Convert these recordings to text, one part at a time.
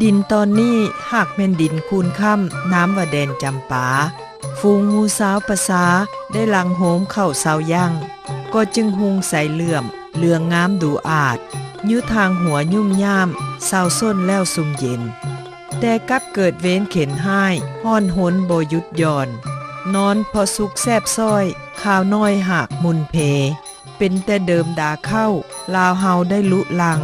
ດິນຕອນນີ້ຫາກແມ່ນດິນຄູນຄ້ຳ ນາມວ່າແດນຈຳປາ. ຝູງໝູ່ຊາວປະຊາໄດ້ຫຼັ່ງໂຮມເຂົ້າຊາວຢ່າງ ກໍຈຶ່ງຮຸ່ງໃສເຫຼື້ອມ ເຫຼືອງງາມດູອາດ ຢູ່ທາງຫົວຫຍຸ້ມຫຍາມ ເຊົາຊົນແລ້ວຊຸ່ມເຢັນ. ແຕ່ກັບເກີດເວນເຂັນຮ້າຍ ຮ້ອນຮົນບໍ່ຢຸດຢ່ອນ ນອນພໍສຸກແຊບຊ້ອຍ ຄາວນ້ອຍຫາກໝຸ່ນເພ ເປັນແຕ່ເດີມດາເຄົ້າ ລາວເຮົາໄດ້ລຸຫຼັ່ງ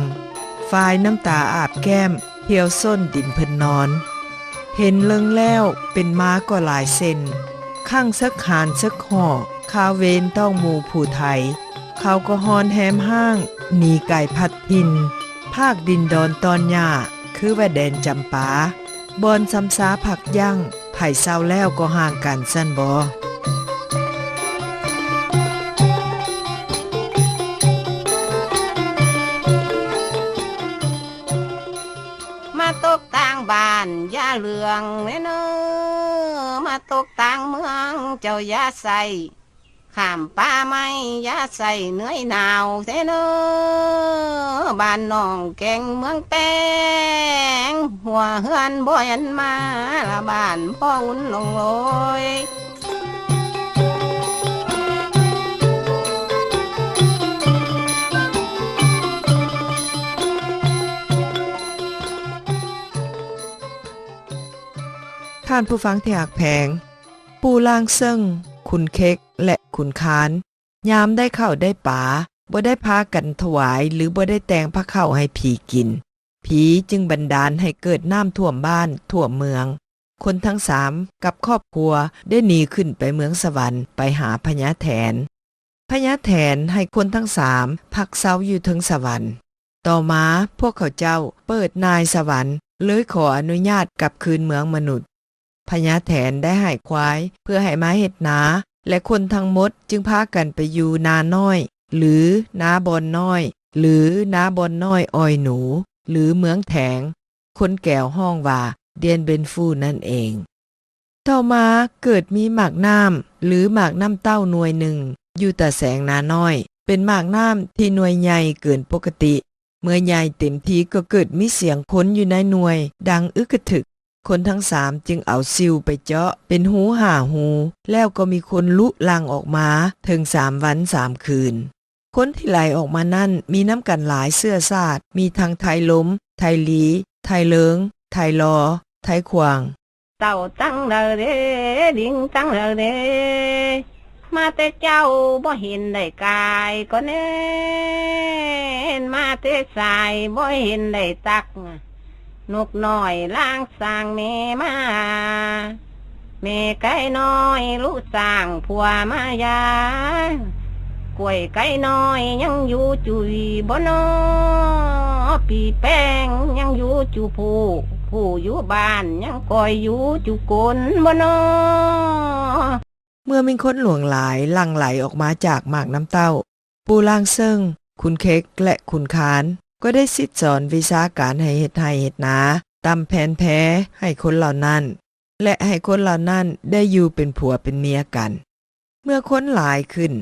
ຟາຍນ້ຳຕາອາບແກ້ມ ຜຽວຊົນດິນເພິ່ນນອນ. ເຫັນເລິງແລ້ວເປັນມາກໍຫຼາຍເຊັ່ນ ຄັ້ງເສິກຫານເສິກຫໍ່ ຄາວເວນຕ້ອງໝູ່ຜູ້ໄທ ເຂົາກໍຮ້ອນແຮມຮ້າງ ໜີໄກພັດຖິ່ນ ພາກດິນດອນຕອນຫຍ້າ ຄືວ່າແດນຈຳປາ ບ່ອນຊຳຊາພັກຢັ້ງ ໃຜເຊົາແລ້ວກໍຫ່າງກັນຊັ້ນບໍ? ມາຕົກຕ່າງບ້ານຢ່າເລື່ອງແນ່ເນີ ມາຕົກຕ່າງເມືອງເຈົ້າຢ່າໃສ່ ຂ້າມປ່າໄມ້ຢ່າໃສ່ເໜືອຍໜາວແທ້ເນີ ບ້ານນ້ອງແກງເມືອງແຕງ ຫົວເຮືອນບໍ່ແມ່ນມາລະບ້ານບໍ່ອຸ່ນລົງໂລຍ. ທ່ານຜູ້ຟັງທີ່ຮັກແພງ, ປູ່ລ່າງເຊິ່ງ, ຂຸນເຄັກ ແລະ ຂຸນຄານ ຍາມໄດ້ເຂົ້າໄດ້ປາ ບໍ່ໄດ້ພາກັນຖວາຍ ຫຼື ບໍ່ໄດ້ແຕ່ງພາເຂົ້າໃຫ້ຜີກິນ, ຜີຈຶ່ງບັນດານໃຫ້ເກີດນ້ຳຖ້ວມບ້ານຖ້ວມເມືອງ. ຄົນທັງສາມກັບຄອບຄົວໄດ້ໜີຂຶ້ນໄປເມືອງສະຫວັນ ໄປຫາພະຍາແຖນ. ພະຍາແຖນໃຫ້ຄົນທັງສາມພັກເຊົາຢູ່ເທິງສະຫວັນ. ຕໍ່ມາພວກເຂົາເຈົ້າເປີດນາຍສະຫວັນ ເລີຍຂໍອະນຸຍາດກັບຄືນເມືອງມະນຸດ. ພະຍາແຖນໄດ້ໃຫ້ຄວາຍເພື່ອໃຫ້ມາເຮັດນາ ແລະ ຄົນທັງໝົດຈຶ່ງພາກັນໄປຢູ່ນານ້ອຍ ຫຼື ນາບ່ອນນ້ອຍ ຫຼື ນາບ່ອນນ້ອຍອ້ອຍໜູ ຫຼື ເມືອງແຖງ, ຄົນແກວຮ້ອງວ່າ ດຽນເບັນຟູ ນັ້ນເອງ. ຕໍ່ມາເກີດມີໝາກນ້ຳ ຫຼື ໝາກນ້ຳເຕົ້າໜ່ວຍໜຶ່ງ ຢູ່ຕາແສງນານ້ອຍ, ເປັນໝາກນ້ຳທີ່ໜ່ວຍໃຫຍ່ເກີນປົກກະຕິ. ເມື່ອໃຫຍ່ເຕັມທີ່ກໍເກີດມີສຽງຄົນຢູ່ໃນໜ່ວຍດັງອຶກກະທຶກ. ຄົນທັງສາມຈຶ່ງເອົາສິວໄປເຈາະເປັນຮູຫ້າຮູ, ແລ້ວກໍມີຄົນລຸຫຼັ່ງອອກມາເຖິງສາມວັນສາມຄືນ. ຄົນທີ່ໄຫຼອອກມານັ້ນມີນຳກັນຫຼາຍເຊື້ອຊາດ, ມີທັງໄທລົມ, ໄທລີ, ໄທເລີງ, ໄທລໍ, ໄທຂວາງ. ເຕົ້າຕັງເລີເດ ລິງຕັງເລີເດ ມາແຕ່ເຊົ້າບໍ່ເຫັນໄດ້ກາຍກໍແໜ້ນ ມາແຕ່ສາຍບໍ່ເຫັນໄດ້ຕັກ. ນົກນ້ອຍລ້າງຊ້າງແມ່ມາ ແມ່ໄກ່ນ້ອຍລຸຊ້າງຜົວມາຢາ ກ້ວຍໄກ່ນ້ອຍຍັງຢູ່ຈຸຍບໍ່ນໍ ປີແປ້ງຍັງຢູ່ຈຸຜູ້ ຜູ້ຢູ່ບ້ານຍັງກ່ອຍຢູ່ຈຸກົນບໍ່ນໍ. ເມື່ອມີຄົນຫຼວງຫຼາຍຫຼັ່ງໄຫຼອອກມາຈາກໝາກນ້ຳເຕົ້າ, ປູ່ລ່າງເຊິ່ງ, ຂຸນເຄັກ ແລະ ຂຸນຄານ ກໍໄດ້ສິດສອນວິຊາການໃຫ້ເຮັດໄຮ່ເຮັດນາ, ຕຳແຜ່ນແພໃຫ້ຄົນເຫຼົ່ານັ້ນ ແລະ ໃຫ້ຄົນເຫຼົ່ານັ້ນໄດ້ຢູ່ເປັນຜົວເປັນເມຍກັນ. ເມື່ອຄົນຫຼາຍຂຶ້ນ,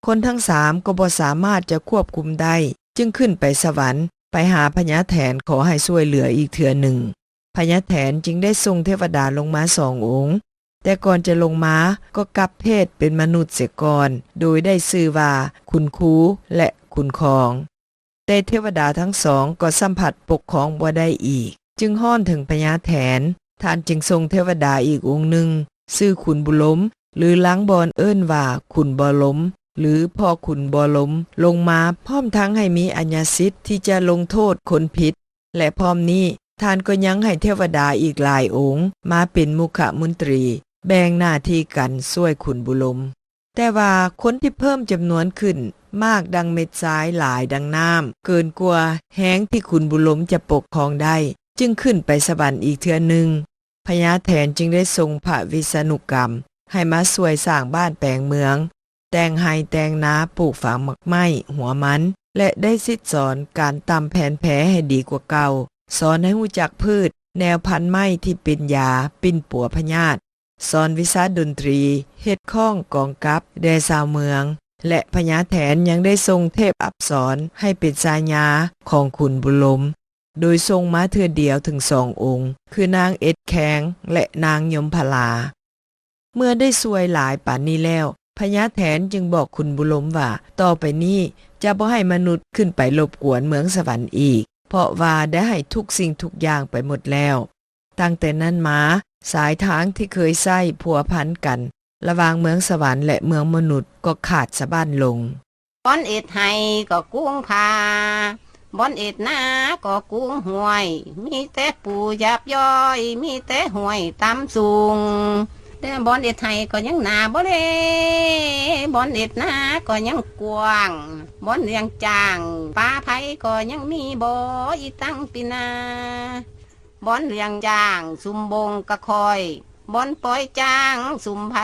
ຄົນທັງສາມກໍບໍ່ສາມາດຈະຄວບຄຸມໄດ້, ຈຶ່ງຂຶ້ນໄປສະຫວັນ, ໄປຫາພະຍາແຖນຂໍໃຫ້ຊ່ວຍເຫຼືອອີກເທື່ອໜຶ່ງ. ພະຍາແຖນຈຶ່ງໄດ້ສົ່ງເທວະດາລົງມາສອງອົງ, ແຕ່ກ່ອນຈະລົງມາກໍກັບເພດເປັນມະນຸດເສຍກ່ອນ, ໂດຍໄດ້ຊື່ວ່າຂຸນຄູ ແລະ ຂຸນຄອງ. ແຕ່ເທວະດາທັງສອງກໍສຳຜັດປົກຄອງບໍ່ໄດ້ອີກ, ຈຶ່ງຮ້ອນເຖິງພະຍາແຖນ. ທ່ານຈຶ່ງສົ່ງເທວະດາອີກອົງໜຶ່ງ, ຊື່ຂຸນບຸລົມ ຫຼື ລາງບ່ອນເອີ້ນວ່າຂຸນບໍ່ລົມ ຫຼື ພໍ່ຂຸນບໍ່ລົມ ລົງມາ, ພ້ອມທັງໃຫ້ມີອາຍາສິດທີ່ຈະລົງໂທດຄົນຜິດ. ແລະ ພ້ອມນີ້, ທ່ານກໍຍັງໃຫ້ເທວະດາອີກຫຼາຍອົງມາເປັນມຸຂະມົນຕີ, ແບ່ງໜ້າທີ່ກັນຊ່ວຍຂຸນບຸລົມ. ແຕ່ວ່າຄົນທີ່ເພີ່ມຈຳນວນຂຶ້ນມາກດັ່ງເມັດຊາຍຫຼາຍດັ່ງນ້ຳ ເກີນກວ່າແຮງທີ່ຂຸນບຸລົມຈະປົກຄອງໄດ້, ຈຶ່ງຂຶ້ນໄປສະຫວັນອີກເທື່ອໜຶ່ງ. ພະຍາແຖນຈຶ່ງໄດ້ສົ່ງພະວິສະນຸກຳໃຫ້ມາຊ່ວຍສ້າງບ້ານແປງເມືອງ, ແຕ່ງໄຮ່ແຕ່ງນາ, ປູກຝັງໝາກໄມ້, ຫົວມັນ ແລະ ໄດ້ສິດສອນການຕຳແຜ່ນແພໃຫ້ດີກວ່າເກົ່າ, ສອນໃຫ້ຮູ້ຈັກພືດ, ແນວພັນໄມ້ທີ່ເປັນຢາປິ່ນປົວພະຍາດ, ສອນວິຊາດົນຕີ, ເຮັດຄ້ອງກອງກັບແດ່ຊາວເມືອງ ແລະ ພະຍາແຖນຍັງໄດ້ສົ່ງເທບອັບສອນໃຫ້ເປັນຊາຍາຂອງຂຸນບຸລົມ. ໂດຍສົ່ງມາເທື່ອດຽວເຖິງສອງອົງ ຄືນາງເອັດແຄງ ແລະ ນາງຍົມພະລາ. ເມື່ອໄດ້ຊ່ວຍຫຼາຍປານນີ້ແລ້ວ ພະຍາແຖນຈຶ່ງບອກຂຸນບຸລົມວ່າ ຕໍ່ໄປນີ້ຈະບໍ່ໃຫ້ມະນຸດຂຶ້ນໄປລົບກວນເມືອງສະຫວັນອີກ ເພາະວ່າໄດ້ໃຫ້ທຸກສິ່ງທຸກຢ່າງໄປໝົດແລ້ວ. ຕັ້ງແຕ່ນັ້ນມາ ສາຍທາງທີ່ເຄີຍໃຊ້ພົວພັນກັນລະຫວ່າງເມືອງສະຫວັນ ແລະ ເມືອງມະນຸດກໍຂາດສະບັ້ນລົງ. ບ່ອນເຮັດໄຮ່ກໍກຸງຜາ, ບ່ອນເຮັດນາກໍກຸງຫ້ວຍ, ມີແຕ່ປູຢາບຍ້ອຍ, ມີແຕ່ຫ້ວຍຕ່ຳສູງ. ແຕ່ບ່ອນເຮັດໄຮ່ກໍຍັງໜ້າບໍ່ເລ, ບ່ອນເຮັດນາກໍຍັງກວ້າງ, ບ່ອນລ້ຽງຈ້າງປາໄພກໍຍັງມີບໍ່ ອີຕັງປີນາ. ບ່ອນລ້ຽງຈ້າງຊຸມບົງກະຂ້ອຍ, ບ່ອນປ່ອຍຈ້າງຊຸມໄພ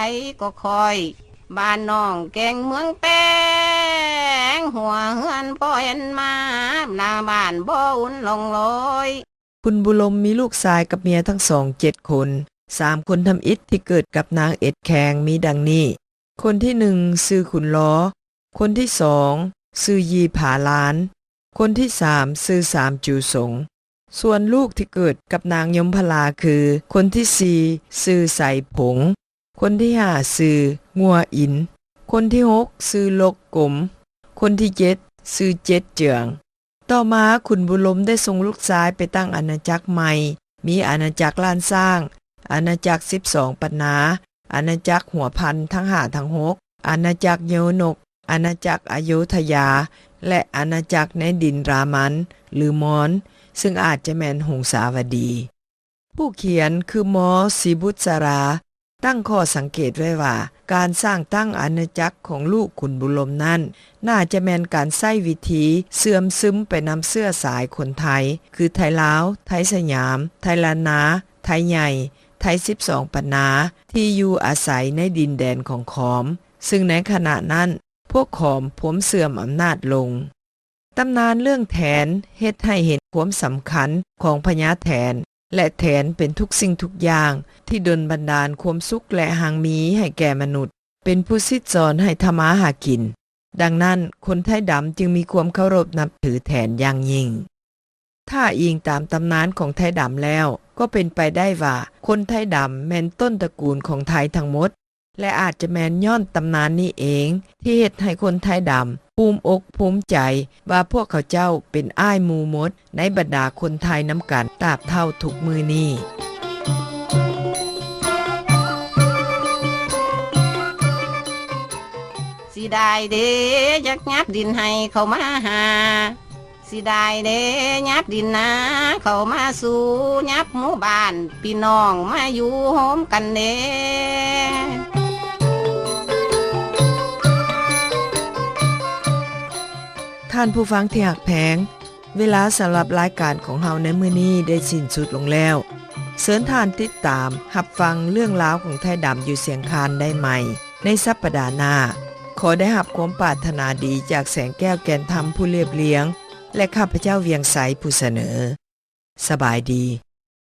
ກໍຂ້ອຍ, ບ້ານນ້ອງແກງເມືອງແປງ, ຫົວເຮືອນພໍ່ແອນມາ, ໜ້າບ້ານບໍ່ອຸ່ນລ່ອງລອຍ. ຂຸນບຸລົມມີລູກຊາຍກັບເມຍທັງສອງເຈັດຄົນ. ສາມຄົນທຳອິດທີ່ເກີດກັບນາງເອັດແຄງມີດັ່ງນີ້. ຄົນທີໜຶ່ງຊື່ຂຸນລໍ, ຄົນທີສອງຊື່ຢີຜາລານ, ຄົນທີສາມຊື່ສາມຈູສົງ. ສ່ວນລູກທີ່ເກີດກັບນາງຍົມພະລາຄື ຄົນທີສີ່ຊື່ໄຊຜົງ, ຄົນທີຫ້າຊື່ງົວອິນ, ຄົນທີຫົກຊື່ລົກກົມ, ຄົນທີເຈັດຊື່ເຈັດເຈືອງ. ຕໍ່ມາຂຸນບຸລົມໄດ້ສົ່ງລູກຊາຍໄປຕັ້ງອານາຈັກໃໝ່, ມີອານາຈັກລ້ານຊ້າງ, ອານາຈັກສິບສອງປັນນາ, ອານາຈັກຫົວພັນທັງຫ້າທັງຫົກ, ອານາຈັກເຍົວນົກ, ອານາຈັກອະໂຍທະຍາ ແລະ ອານາຈັກໃນດິນລາມັນ ຫຼື ມອນ, ຊຶ່ງອາດຈະແມ່ນຫົງສາວະດີ. ຜູ້ຂຽນຄື ມ. ສີບຸດສາລາ ຕັ້ງຂໍ້ສັງເກດໄວ້ວ່າ ການສ້າງຕັ້ງອານາຈັກຂອງລູກຂຸນບຸລົມນັ້ນ ໜ້າຈະແມ່ນການໃຊ້ວິທີເຊື່ອມຊຶມໄປນຳເຊື້ອສາຍຄົນໄທ ຄື ໄທລາວ, ໄທສະຫຍາມ, ໄທລ້ານນາ, ໄທໃຫຍ່, ໄທສິບສອງປັນນາ ທີ່ຢູ່ອາໄສໃນດິນແດນຂອງຂອມ, ຊຶ່ງໃນຂະນະນັ້ນ ພວກຂອມພວມເສື່ອມອຳນາດລົງ. ຕຳນານເລື່ອງແຖນເຮັດໃຫ້ເຫັນຄວາມສຳຄັນຂອງພະຍາແຖນ ແລະ ແຖນເປັນທຸກສິ່ງທຸກຢ່າງ ທີ່ດົນບັນດານຄວາມສຸກ ແລະ ຮັ່ງມີໃຫ້ແກ່ມະນຸດ, ເປັນຜູ້ສິດສອນໃຫ້ທຳມາຫາກິນ. ດັ່ງນັ້ນ, ຄົນໄທດຳຈຶ່ງມີຄວາມເຄົາລົບນັບຖືແຖນຢ່າງຍິ່ງ. ຖ້າອີງຕາມຕຳນານຂອງໄທດຳແລ້ວ, ກໍເປັນໄປໄດ້ວ່າ ຄົນໄທດຳແມ່ນຕົ້ນຕະກູນຂອງໄທທັງໝົດ, ແລະ ອາດຈະແມ່ນຍ້ອນຕຳນານນີ້ເອງ ທີ່ເຮັດໃຫ້ຄົນໄທດຳພູມອົກພູມໃຈວ່າ ພວກເຂົາເຈົ້າເປັນອ້າຍໝູ່ໝົດ ໃນບັນດາຄົນໄທນຳກັນຕາບເທົ່າທຸກມື້ນີ້. ເສຍດາຍເດ້ ຢາກຫຍັບດິນໃຫ້ເຂົາມາຫາ, ເສຍດາຍເດ້ ຫຍັບດິນນາເຂົ້າມາສູ່, ຫຍັບໝູ່ບ້ານພີ່ນ້ອງມາຢູ່ໂຮມກັນເດ້. ທ່ານຜູ້ຟັງທີ່ຮັກແພງ, ເວລາສຳລັບລາຍການຂອງເຮົາໃນມື້ນີ້ໄດ້ສິ້ນສຸດລົງແລ້ວ. ເຊີນທ່ານຕິດຕາມຮັບຟັງເລື່ອງລາວຂອງໄທດຳຢູ່ຊຽງຄານໄດ້ໃໝ່ໃນສັບປະດາໜ້າ. ຂໍໄດ້ຮັບຄວາມປາດຖະໜາດີຈາກແສງແກ້ວ ແກ່ນທຳ ຜູ້ລຽບລຽງ ແລະ ຂ້າພະເຈົ້າ ວຽງໄຊ ຜູ້ສະເໜີ. ສະບາຍດີ.